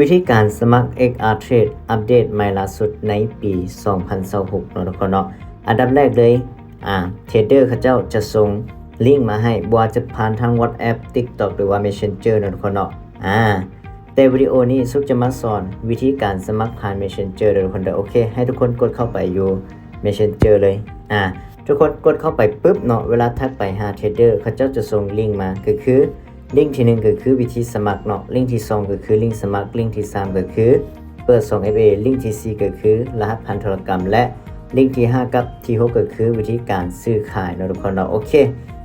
ວິທີການສະໝັກ XR Trade ອັບເດດໃໝ່ລ່າສຸດໃນປີສອງພັນຊາວຫົກເນາະທຸກຄົນເນາະ. ອັນດັບແລກເລີຍ ອາ ເທຣດເດີເຂົາເຈົ້າຈະສົ່ງລິງມາໃຫ້ ບໍ່ວ່າຈະຜ່ານທາງ WhatsApp TikTok ຫຼືວ່າ Messenger ເນາະທຸກຄົນເນາະ. ອາ ແຕ່ວິດີໂອນີ້ສຸກຈະມາສອນວິທີການສະໝັກຜ່ານ Messenger ເດີທຸກຄົນເດີ. ໂອເຄ ໃຫ້ທຸກຄົນກົດເຂົ້າໄປຢູ່ Messenger ເລີຍ. ອາ ທຸກຄົນກົດເຂົ້າໄປປຶບເນາະ ເວລາທັກໄປຫາເທຣດເດີ ເຂົາເຈົ້າຈະສົ່ງລິງມາ ກໍຄື ລິງທີໜຶ່ງກໍຄືວິທີສະໝັກເນາະ, ລິງທີສອງກໍຄືລິງສະໝັກ, ລິງທີສາມກໍຄືເປີດ ສອງເອັຟເອ, ລິງທີສີ່ກໍຄືລະຫັດຜ່ານທຸລະກຳ ແລະ ລິງທີຫ້າກັບທີຫົກກໍຄືວິທີການຊື້ຂາຍເນາະທຸກຄົນເນາະ. ໂອເຄ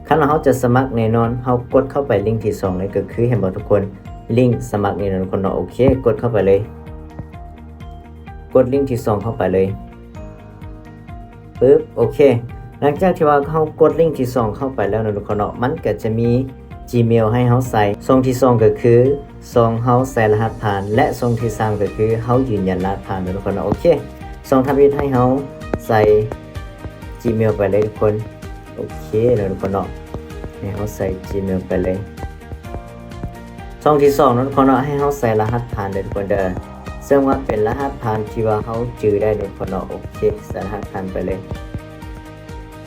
ຄັນວ່າເຮົາຈະສະໝັກແນ່ນອນ ເຮົາກົດເຂົ້າໄປລິງທີສອງເລີຍ ກໍຄືເຫັນບໍ່ທຸກຄົນ ລິງສະໝັກນີ້ເນາະທຸກຄົນເນາະ. ໂອເຄ ກົດເຂົ້າໄປເລີຍ ກົດລິງທີສອງເຂົ້າໄປເລີຍ. ປຶບ ໂອເຄ ຫຼັງຈາກທີ່ວ່າເຮົາກົດລິງທີສອງເຂົ້າໄປແລ້ວເນາະທຸກຄົນເນາະ ມັນກໍຈະມີ Gmail ໃຫ້ເຮົາໃສ່. ຊ່ອງທີສອງກໍຄືຊ່ອງເຮົາໃສ່ລະຫັດຜ່ານ ແລະ ຊ່ອງທີສາມກໍຄືເຮົາຢືນຢັນລະຫັດຜ່ານເນາະທຸກຄົນເນາະ. ໂອເຄ ຊ່ອງທຳອິດໃຫ້ເຮົາໃສ່ Gmail ໄປເລີຍທຸກຄົນ. ໂອເຄເນາະທຸກຄົນເນາະ ໃຫ້ເຮົາໃສ່ Gmail ໄປເລີຍ. ຊ່ອງທີສອງເນາະທຸກຄົນເນາະ ໃຫ້ເຮົາໃສ່ລະຫັດຜ່ານເດີທຸກຄົນເດີ ເຊິ່ງວ່າເປັນລະຫັດຜ່ານທີ່ວ່າເຮົາຈື່ໄດ້ເນາະທຸກຄົນເນາະ. ໂອເຄ ໃສ່ລະຫັດຜ່ານໄປເລີຍ.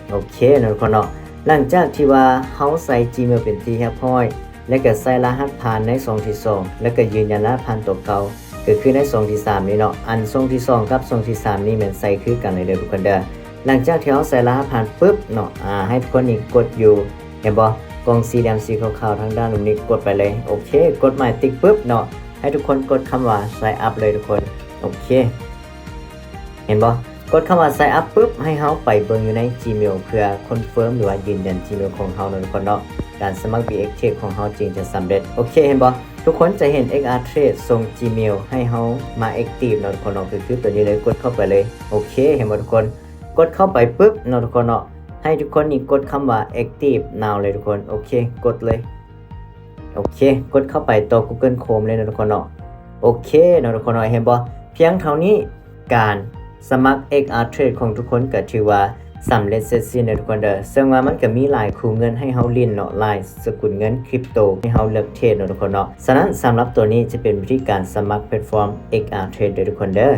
ໂອເຄເນາະທຸກຄົນເນາະ ຫຼັງຈາກທີ່ວ່າເຮົາໃສ່ Gmail ເປັນທີ່ຮຽບຮ້ອຍ ແລະ ກໍໃສ່ລະຫັດຜ່ານໃນຊ່ອງທີສອງ ແລະ ກໍຢືນຢັນລະຫັດຜ່ານຕົວເກົ່າ ກໍຄືໃນຊ່ອງທີສາມນີ້ເນາະ. ອັນຊ່ອງທີສອງກັບຊ່ອງທີສາມນີ້ແມ່ນໃສ່ຄືກັນເລີຍເດີທຸກຄົນເດີ. ຫຼັງຈາກທີ່ເຮົາໃສ່ລະຫັດຜ່ານປຶບເນາະ ອາ ໃຫ້ທຸກຄົນນີ້ກົດຢູ່ ເຫັນບໍ່ ກ່ອງສີ່ຫຼ່ຽມສີຂາວໆທາງດ້ານລຸ່ມນີ້ ກົດໄປເລີຍ. ໂອເຄ ກົດໝາຍຕິກປຶບເນາະ ໃຫ້ທຸກຄົນກົດຄຳວ່າ Sign up ເລີຍທຸກຄົນ. ໂອເຄ ເຫັນບໍ່ ກົດຄຳວ່າ Sign up ປຶບ ໃຫ້ເຮົາໄປເບິ່ງຢູ່ໃນ Gmail ເພື່ອ confirm ຫຼືວ່າຢືນຢັນ Gmail ຂອງເຮົາເນາະທຸກຄົນເນາະ. ການສະໝັກ BX Trade ຂອງເຮົາຈຶ່ງຈະສຳເລັດ. ໂອເຄ ເຫັນບໍ່ ທຸກຄົນຈະເຫັນ XR Trade ສົ່ງ Gmail ໃຫ້ເຮົາມາ active ເນາະທຸກຄົນເນາະ ກໍຄືຕົວນີ້ເລີຍ ກົດເຂົ້າໄປເລີຍ. ໂອເຄ ເຫັນບໍ່ທຸກຄົນ ກົດເຂົ້າໄປປຶບເນາະທຸກຄົນເນາະ ໃຫ້ທຸກຄົນນີ້ກົດຄຳວ່າ active now ເລີຍທຸກຄົນ. ໂອເຄ ກົດເລີຍ. ໂອເຄ ກົດເຂົ້າໄປຕໍ່ Google Chrome ເລີຍເນາະທຸກຄົນເນາະ. ໂອເຄເນາະທຸກຄົນເນາະ ເຫັນບໍ່ ພຽງເທົ່ານີ້ ການສະໝັກ XR Trade ຂອງທຸກຄົນກໍຖືວ່າສຳເລັດເສັດສິ້ນເນາະທຸກຄົນເດີ. ເຊິ່ງວ່າມັນກໍມີຫຼາຍຄູ່ເງິນໃຫ້ເຮົາຫຼິ້ນເນາະ ຫຼາຍສະກຸນເງິນ Crypto ໃຫ້ເຮົາເລືອກເທຣດເນາະທຸກຄົນເນາະ. ສະນັ້ນສຳລັບຕົວນີ້ຈະເປັນວິທີການສະໝັກແພລດຟອມ XR Trade ເດີທຸກຄົນເດີ.